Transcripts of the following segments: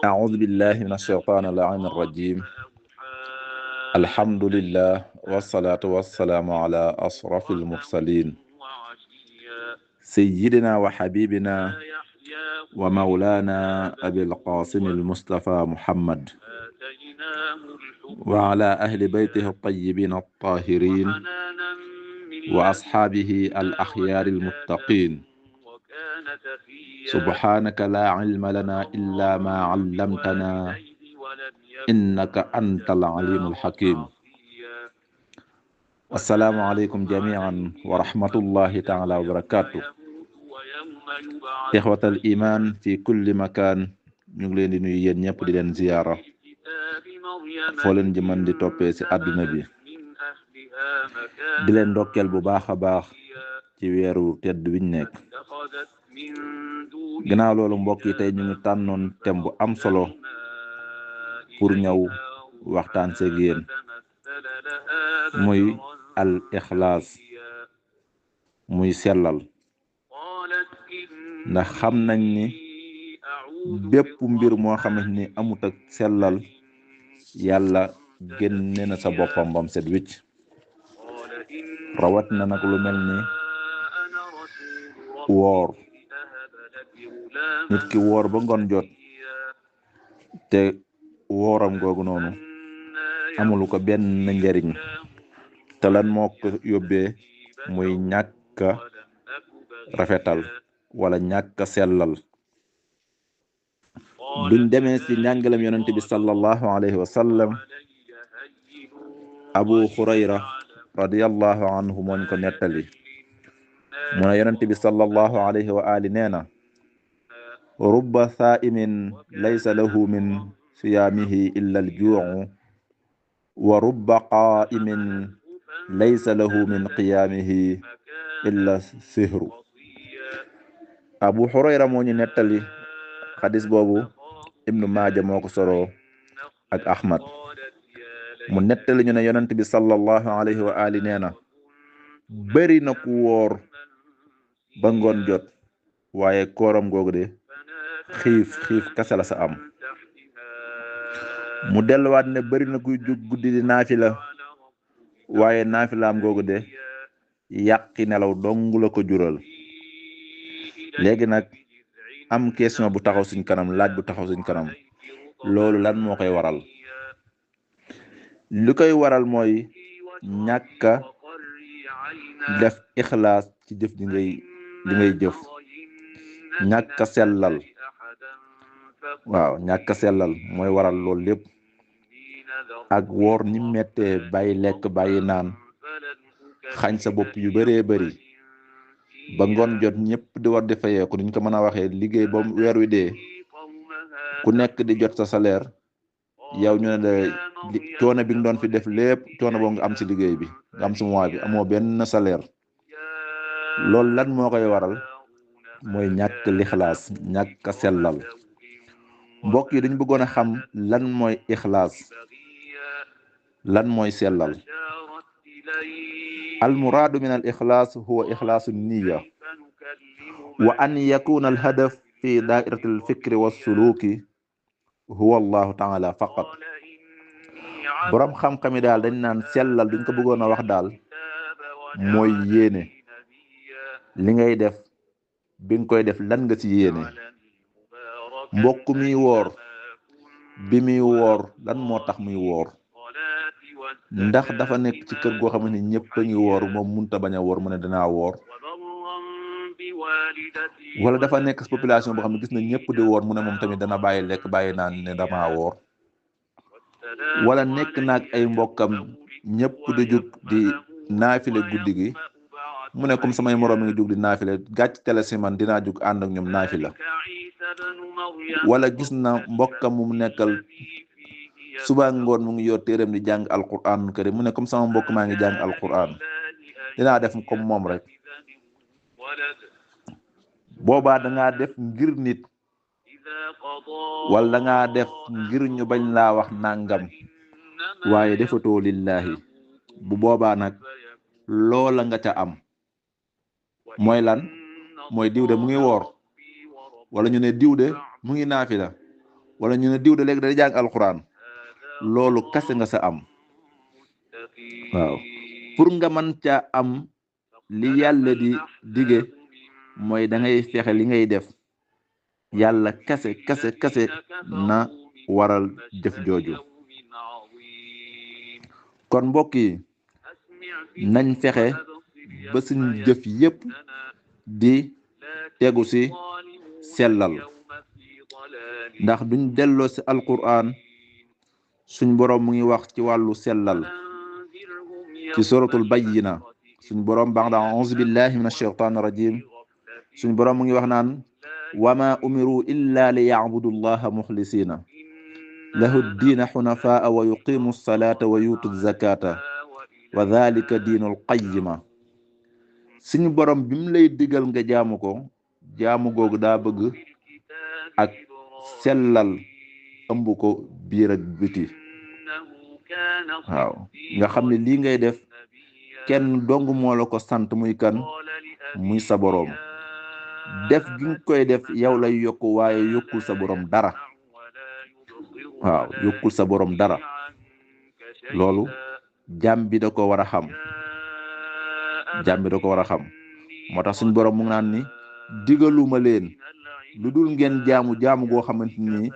أعوذ بالله من الشيطان اللعين الرجيم. الحمد لله والصلاة والسلام على أشرف المرسلين سيدنا وحبيبنا ومولانا أبي القاسم المصطفى محمد وعلى أهل بيته الطيبين الطاهرين وأصحابه الأخيار المتقين. سبحانك لا علم لنا إلا ما علمتنا إنك أنت العليم الحكيم. السلام عليكم جميعا ورحمة الله تعالى وبركاته. إخوة الإيمان في كل مكان ñu ngi leen di nuyu yéen ñëpp di leen ziyaara foo leen ji mën di toppee ci àdduna bi di leen ndokkeel bu baax a baax ci weeru tedd wiñ nekk. ginnaaw loolu mbokk yi tey ñu ngi tànnoon thème bu am solo pour ñëw waxtaan seeg yéen muy al ixlaas muy sellal, ndax xam nañ ni bépp mbir moo xamante ni amut ak sellal yàlla génne na sa boppam bam set wicc. rawat na nag lu mel ni woor, nit ki woor ba ngoon jot te wooram googu noonu amulu ko benn njariñ te lan moo ko yóbbee muy ñàkk rafetal wala ñàkk sellal. duñ demee ci njàngalem yonente bi sallallahu alayhi wa sallam, abu hurayra radiyallahu anhu mooñ ko nettali mu ne yonente bi sallallahu alayhi wa ali nee na rubba saa'imin laysa lahu min siyaamihi illa al-juu'u wa rubba qaa'imin laysa lahu min qiyaamihi illa sihru. abu hurayra moo ñu nettali xadis boobu ibnu maaja moo ko soroo ak ahmad. mu nettali ñu ne yonent bi sallallahu alayhi wa ali nee na bëri na ku woor ba ngoon jot waaye kooram googu de xiif kase la sa am. mu delluwaat ne bëri na kuy jug guddi di naafila waaye naafilaam googu de yàqi nelaw dong la ko jural. léegi nag am question bu taxaw suñ kanam, laaj bu taxaw suñ kanam, loolu lan moo koy waral? li koy waral mooy ñàkka def ixlaas ci jëf ji li ngay jëf, ñàkka sellal. waaw, ñàkka sellal mooy waral loolu lépp. ak woor ni mettee, bàyyi lekk bàyyi naan, xañ sa bopp yu bëree bëri ba ngoon jot ñëpp di war di fayeeku, niñ ko mën a waxee liggéey ba weer wi dee ku nekk di jot sa salaire, yow ñu ne la coono bi nga doon fi def lépp coono boo nga am ci liggéey bi, nga am ci mois bi amoo benn salaire. loolu lan moo koy waral? mooy ñàkk lixlaas, ñàkk sellal. mbokk yi dañu bëggoon a xam lan mooy ixlaas, lan mooy sellal. almuraadu min al ixlaas huwa ixlaasu niya wa an yakuna al hadaf fi daairati al fikri wa suluki huwa allahu taala faqat. borom xam-xami daal dañ naan sellal duñ ko bëggoon a wax daal mooy yéene. li ngay def bi nga koy def lan nga ci yéene. mbokk mi woor bi muy woor lan moo tax muy woor? ndax dafa nekk ci kër goo xam ne ñëpp a ngi woor moom munta bañ a woor mu ne danaa woor, wala dafa nekk ci population boo xam ne gis na ñëpp di woor mu ne moom tamit dana bàyyi lekk bàyyi naan ne damaa woor, wala nekk naag ay mbokkam ñëpp di jug di naafile guddi gi mu ne comme samay moroom mi ngi jug di naafile gàcc tele si man dinaa jug ànd ak ñoom naafila. wala gis na mbokkam mu nekkal suba ngoon mu ngi yor téeram di jàng alquran karim mu ne comme sama mbokk maa ngi jàng alquran dinaa def comme moom rek. boobaa dangaa def ngir nit wala dangaa def ngir ñu bañ laa wax nangam waaye defatoo lillahi. bu boobaa nag loola nga ca am mooy lan? mooy diw de mu ngi woor, wala ñu ne diw de mu ngi naafila, wala ñu ne diw de léegi day jàng alquran loolu kase nga sa am waaw pour nga mën caa am li yàlla di dige mooy da ngay fexe li ngay def yàlla kase na waral jëf jooju kon mbokk yi nañ fexe ba suñ jëf yépp di tegu ci sellal ndax duñ delloo ci alquran suñ boroom mu ngi wax ci wàllu sellal ci suratul bayyina suñ boroom baax da a'uuzu billahi min ash-shaytaani rajim suñ boroom mu ngi wax naan wama umiru illa li ya'budu allaha muxlisina lahu ddiina xunafaa wa yuqimu salata wa yutu zakata wa dhalika diinul qayyima suñu boroom bi mu lay digal nga jaamu ko jaamu googu daa bëgg ak sellal ëmb ko biir ak biti waaw nga xam ne lii ngay def kenn dong moo la ko sant muy kan muy sa boroom def gi nga koy def yow lay yokku waaye yokkul sa boroom dara waaw yokkul sa boroom dara loolu jaam bi da ko war a xam moo tax suñu boroom mu ngi naan ni digaluma leen lu dul ngeen jaamu goo xamante ni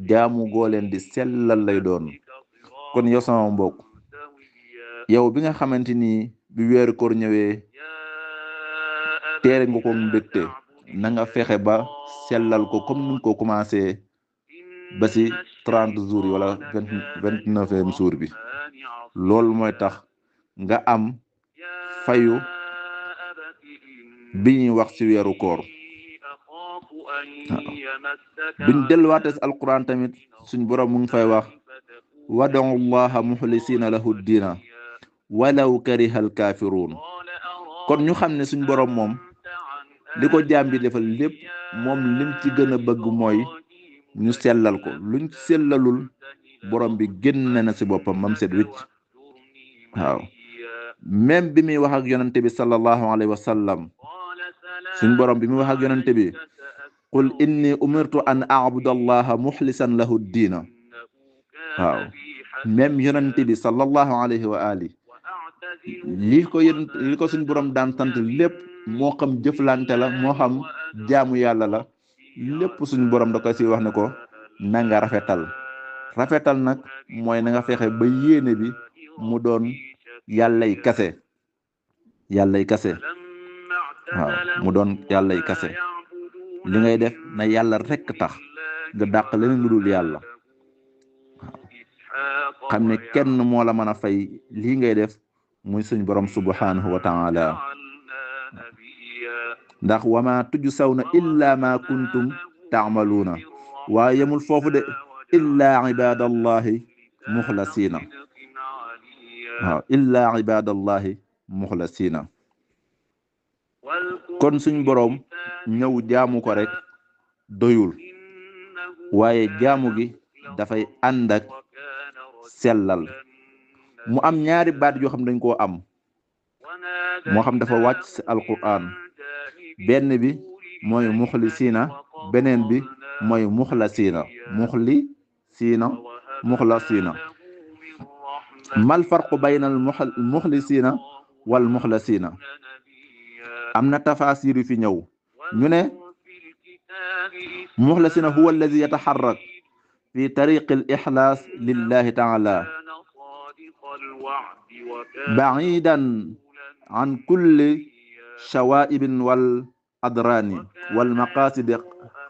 jaamu goo leen di sellal lay doon kon yow sama mbokk yow bi nga xamante ni bi weeru koor ñëwee teere nga ko mbégte na nga fexe ba sellal ko comme ni nga ko commencé ba ci 30 jours yi wala 29e jour bi loolu mooy tax nga am fayu bi ñuy wax ci weeru koor buñ delluwaatee ci alquran tamit suñ boroom mu ngi fay wax wadu llaha muxlisina lahu diina walaw karihal kaafiruun kon ñu xam ne suñ boroom moom li ko jaam bi defal lépp moom lim ci gën a bëgg mooy ñu sellal ko luñ sellalul boroom bi génn na ci boppam mam set wicc waaw même bi muy wax ak yonante bi sallallahu alayhi wa sallam suñ boroom bi muy wax ak yonante bi qul inni umirtu an a'buda allaha muxlisan lahu diina waaw même yonante bi sallallahu alayhi wa ali li ko suñ boroom daan sant lépp moo xam jëflante la moo xam jaamu yàlla la lépp suñ boroom da ko ci wax ne ko na nga rafetal nag mooy na nga fexe ba yéene bi mu doon yàllay kase waaw mu doon yàllay kase li ngay def na yàlla rekk tax nga dàq leneen lu dul yàlla waaw xam ne kenn moo la mën a fay lii ngay def muy suñ borom subhanahu wa taala ndax wama tujsawna illa ma kuntum taamaluuna waaye yemul foofu de illa ibadallahi muxlasina waaw illa ibadallahi muxlasina kon suñ boroom ñëw jaamu ko rek doyul waaye jaamu gi dafay ànd ak sellal mu am ñaari baat yoo xam dañ koo am moo xam dafa wàcc ci alquran benn bi mooy muxlisiina beneen bi mooy muxlasiina mal farqu bayna al muxlisiina wal muxlasiina am na tafasir yu fi ñëw ñu ne muxlasiina huwa alladi yataxarrak fi tariqi al ixlaas lillahi taala bacidan an kulli shawaibin wal adrani wal maqasidi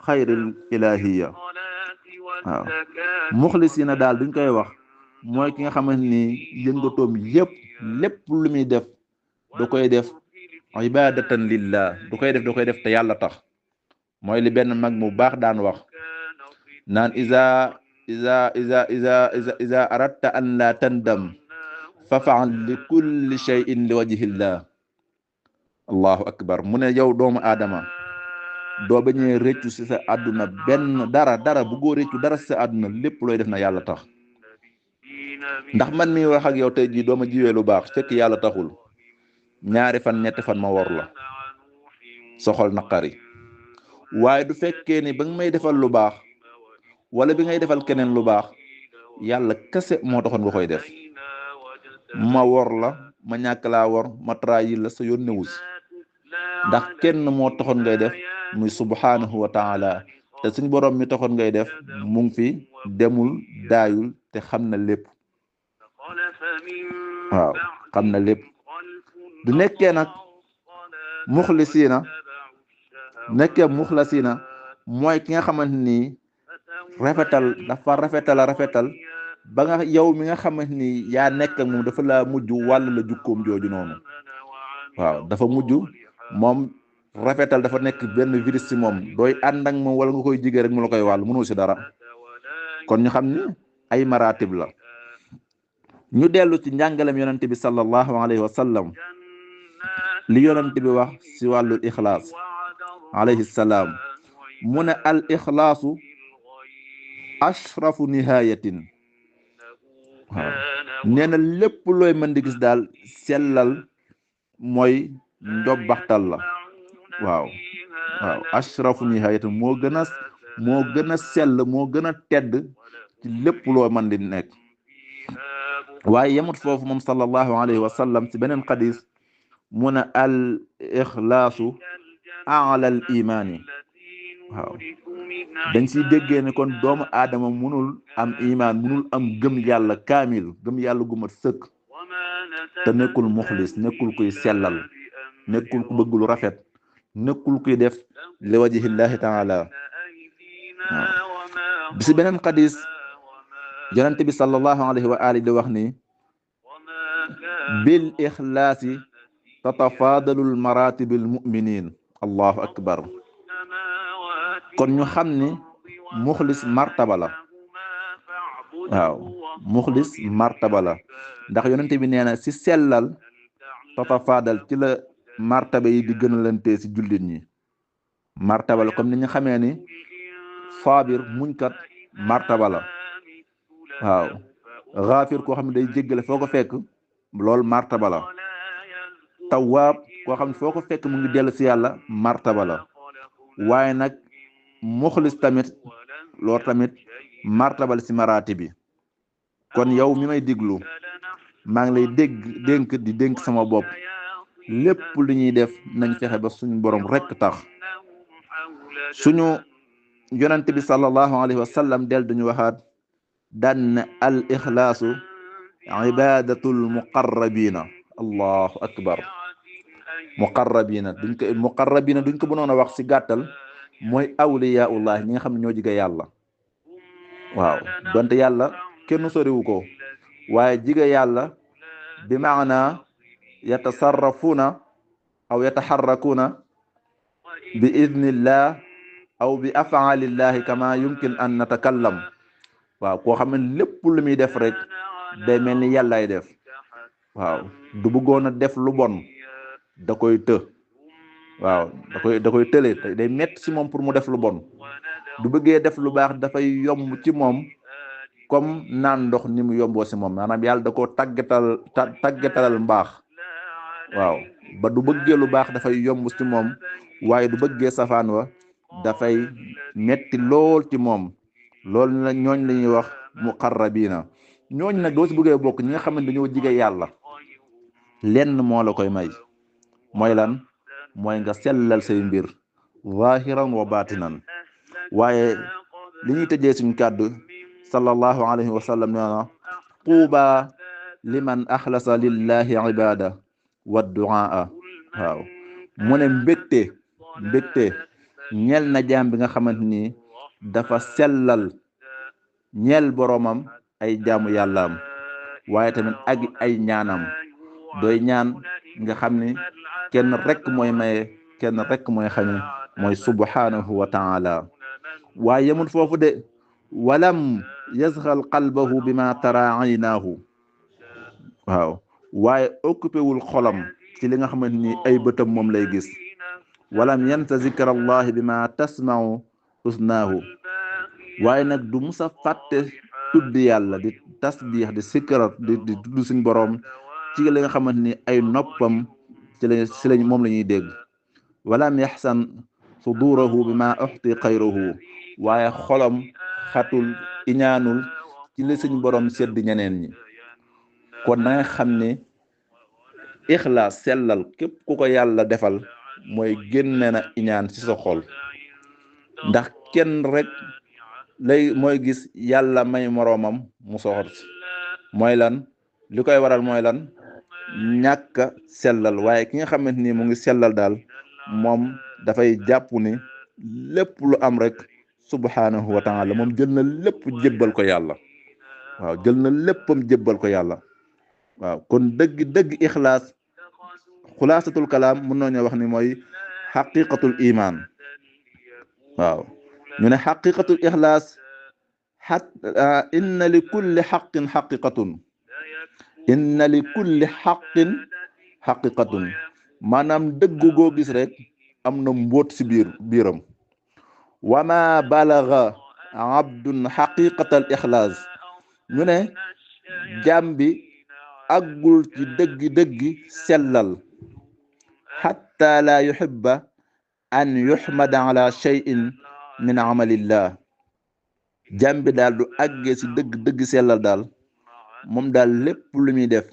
xayril ilahiya waaw muxlisiina daal duñ koy wax mooy ki nga xamante ni yëngatoom yépp lépp lu muy def da koy def ibadatan lillah da koy def te yàlla tax mooy li benn mag mu baax daan wax naan iza aradta an la tandam faf'al li kulli shay'in li wajhillah allahu akbar mu ne yow doomu aadama doo bañee réccu ci sa àdduna benn dara bu goo réccu dara ci sa àdduna lépp looy def na yàlla tax ndax man mi wax ak yow tey jii dooma jiwee lu baax fekk yàlla taxul ñaari fan ñetti fan ma wor la soxol naqari waaye du fekkee ni ba nga may defal lu baax wala bi ngay defal keneen lu baax yàlla kese moo taxoon nga koy def. ma wor la ma ñàkk laa wor ma trahir la sa yoon newu si ndax kenn moo taxoon ngay def muy subhanahu wa taala te suñ borom mi taxoon ngay def mu ngi fi demul daayul te xam na lépp. waaw xam na lépp. du nekkee nag muxlisiina mooy ki nga xamante ni dafa rafetal ba nga yow mi nga xamante ni yaa nekk ak moom dafa la mujj wàll la jukkoom jooju noonu. waaw dafa mujj moom rafetal dafa nekk benn virus ci moom dooy ànd ak moom wala nga koy jigee rek mu la koy wàll mënoo ci dara. kon ñu xam ni ay maratib la. ñu dellu ci njàngalem yonente bi sallallahu alayhi wa sallam li yonente bi wax ci wàllu ixlaas alayhi salaam mu ne al ixlaasu ashrafu nihayatin. waaw nee na lépp looy mën di gis daal sellal mooy njobbaxtal la. waaw ashrafu nihayatin moo gën a sell moo gën a tedd ci lépp loo mën di nekk. waaye yemut foofu moom sallallahu alayhi wa sallam ci beneen xadis mu ne al ixlaasu ala al imaani. waaw dañ siy déggee ne kon doomu aadama munul am imaan munul am gëm yàlla kaamil gëm yàlla gu mat sëkk te nekkul muxlis nekkul kuy sellal nekkul ku bëgg lu rafet nekkul kuy def li wajhillahi taala. waaw bi si beneen xadis yonente bi sallallahu alayhi wa alihi di wax ni bil ixlaasi tatafaadalul maratibil muminin. allahu akbar. kon ñu xam ni muxlis martaba la. waaw muxlis martaba la ndax yonente bi nee na si sellal tatafaadal ci la martaba yi di gën a lante si jullit ñi. martaba la comme ni ñu xamee ni saabir muñkat martaba la. waaw xaafir koo xam ne day jéggale foo ko fekk loolu martaba la. tawaab koo xam ne foo ko fekk mu ngi dellu si yàlla martaba la. waaye nag muxlis tamit loolu tamit martaba la si maraati bi. kon yow mi may diglu maa ngi lay dénk di dénk sama bopp lépp lu ñuy def nañ fexe ba suñu borom rekk tax. suñu yonente bi sallallahu alayhi wa sallam del duñu waxaat daan ne al ixlaasu ibadatul muqarrabina. allahu akbar. muqarrabina duñ ko mënoon a wax si gàttal mooy awliyaullah ñi nga xam ne ñoo jige yàlla. waaw donte yàlla kenn soriwu ko waaye jige yàlla bi maana yatasarrafuna aw yataxarrakuna bi idnillah aw bi afalillahi kama yumkin an natakallam. waaw koo xam ne lépp lu muy def rek day mel ni yàllaay def. waaw du bëggoon a def lu bon da koy të. waaw da koy tële day metti ci moom pour mu def lu bon. du bëggee def lu baax dafay yomb ci moom comme naan ndox ni mu yomboo ci moom maanaam yàlla da koo tàggatalal mbaax. waaw ba du bëggee lu baax dafay yomb ci moom waaye du bëggee safaan wa dafay metti lool ci moom. loolu nag ñooñ la ñuy wax muqarrabina. ñooñ nag doo ci bëggee bokk ñi nga xam ne dañoo jige yàlla lenn moo la koy may mooy lan mooy nga sellal say mbir zahiran wa batinan. waaye li ñuy tëjee suñ kàddu sallallahu alayhi wa sallam nee na tuuba liman axlasa lillahi ibada wa duaa. waaw mu ne mbégte ñeel na jaam bi nga xamante ni dafa sellal ñeel boromam ay jaamu yàllaam waaye tamit ak ay ñaanam. doy ñaan nga xam ni kenn rek mooy maye kenn rek mooy xañe mooy subhanahu wa taala. waaye yemul foofu de walam yazxal qalbahu bima tara aynaahu. waaw waaye occupé wul xolam ci li nga xamante ni ay bëtam moom lay gis. walam yansa zikra allahi bima tasmau usnaahu. waaye nag du musa fàtte tudd yàlla di tasbiix di sikkarat di tudd suñ boroom ci li nga xamante ni ay noppam ci lañ moom la ñuy dégg. walam yaxsan sudurahu bima uxti xayruhu. waaye xolam xatul iñaanul ci li suñ borom sedd ñeneen ñi kon da nga xam ne ixlaas sellal képp ku ko yàlla defal mooy génne na iñaan ci sa xol ndax kenn rek lay mooy gis yàlla may moroomam mu soxor si mooy lan li koy waral mooy lan ñàkk sellal waaye ki nga xamante ni mu ngi sellal daal moom dafay jàpp ni lépp lu am rek subhanahu wa taala moom jël na lépp jébbal ko yàlla waaw jël na léppam jébbal ko yàlla waaw kon dëgg ixlaas xulaasatul kalaam mën nañoo wax ni mooy xaqiqatul iman waaw ñu ne xaqiqatul ixlaas inna li kulli xaqin xaqiqatun inna li kulli xaqin xaqiqatun maanaam dëgg goo gis rek am na mbóot si biiram wa ma balaga abdun xaqiqatal ixlaas ñu ne jaam bi àggul ci dëggi sellal xatta la yuhibba an yuhmada ala cheyin min amalillah jaam bi daal du àggee si dëgg sellal daal moom daal lépp lu muy def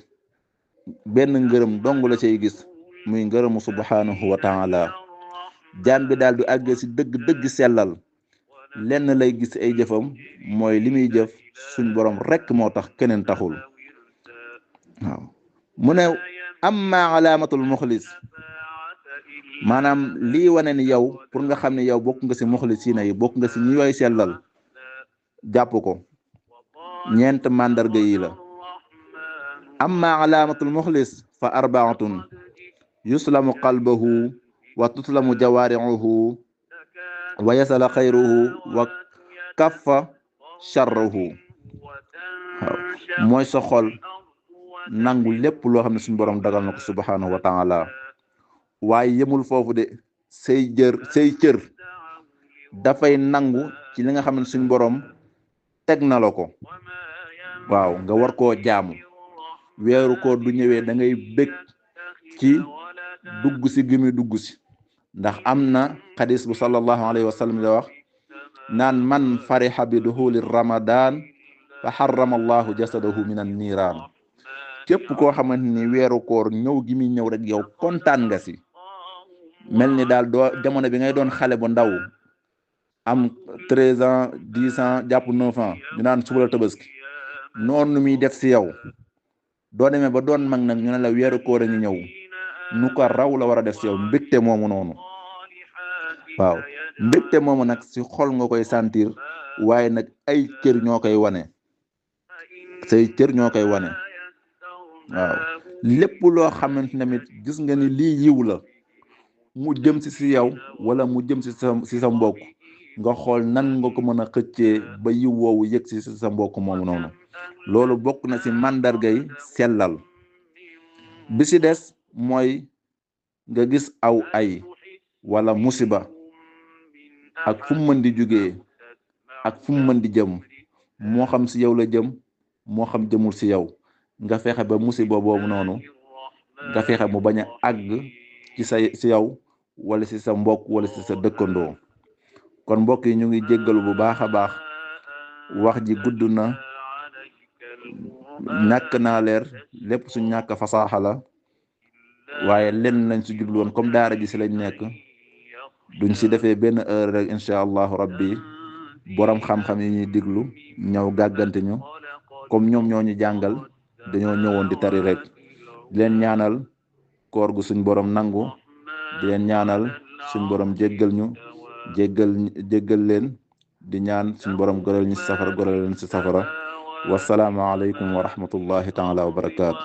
benn ngërëm dong la cay gis muy ngërëmu subhanahu wa taala jaam bi daal du àggee si dëgg sellal lenn lay gis ay jëfam mooy li muy jëf suñ borom rekk moo tax keneen taxul waaw mu ne amma alaamatul muxlis maanaam lii wane ni yow pour nga xam ne yow bokk nga si muxlisiina yi bokk nga si ñi yooy sellal jàpp ko ñeent màndarga yi la amma alaamatul muxlis fa arbaatun yuslamu qalbahu wa tuslamu jawaarihuhu wa yasala xayruhu wa kaffa sharruhu waaw mooy sa xol nangu lépp loo xam ne suñu borom dagal na ko subhanahu wa taala waaye yemul foofu de say cër dafay nangu ci li nga xam ne suñu borom teg na la ko waaw nga war koo jaamu weeru koor du ñëwee da ngay bég ci dugg si gi muy dugg si ndax am na xadis bu sallallahu alayhi wa sallam la wax naan man fariha bi duxuli ramadan fa xarama allahu jasadahu min an niiraan képp koo xamante ni weeru koor ñëw gi muy ñëw rek yow kontaan nga si mel ni daal doo jamono bi ngay doon xale bu ndaw am 13 ans 10 ans jàpp 9 ans ñu naan suba la tabaski noonu muy def si yow doo demee ba doon mag nag ñu ne la weeru koor a ngi ñëw nu ko raw la war a def si yow mbégte moomu noonu waaw mbégte moomu nag si xol nga koy sentir waaye nag ay cër ñoo koy wane say cër ñoo koy wane waaw lépp loo xamante tamit gis nga ni lii yiw la mu jëm si yow wala mu jëm si sa mbokk nga xool nan nga ko mën a xëccee ba yiw woowu yëg si sa mbokk moomu noonu loolu bokk na si màndargay sellal bi si des mooy nga gis aw ay wala musiba ak fu mu mën di jógee ak fu mu mën di jëm moo xam si yow la jëm moo xam jëmul si yow nga fexe ba musiba boobu noonu nga fexe mu bañ a àgg ci si yow wala si sa mbokk wala si sa dëkkandoo kon mbokk yi ñu ngi jéggalu bu baax a baax wax ji gudd na ñàkk naa leer lépp su ñàkk fasaaxa la waaye lenn lañ si jublu woon comme daara ji si lañ nekk duñ si defee benn heure rek incha allahu rabbi borom xam-xam yi ñuy diglu ñëw gàggante ñu comme ñoom ñoo ñu jàngal dañoo ñëwoon di tari rek di leen ñaanal koor gu suñ borom nangu di leen ñaanal suñ borom jéggal ñu jéggal leen di ñaan suñ borom goral ñu si safara goral leen si safara wasalaamu aleykum wa rahmatullahi taala wa barakaatu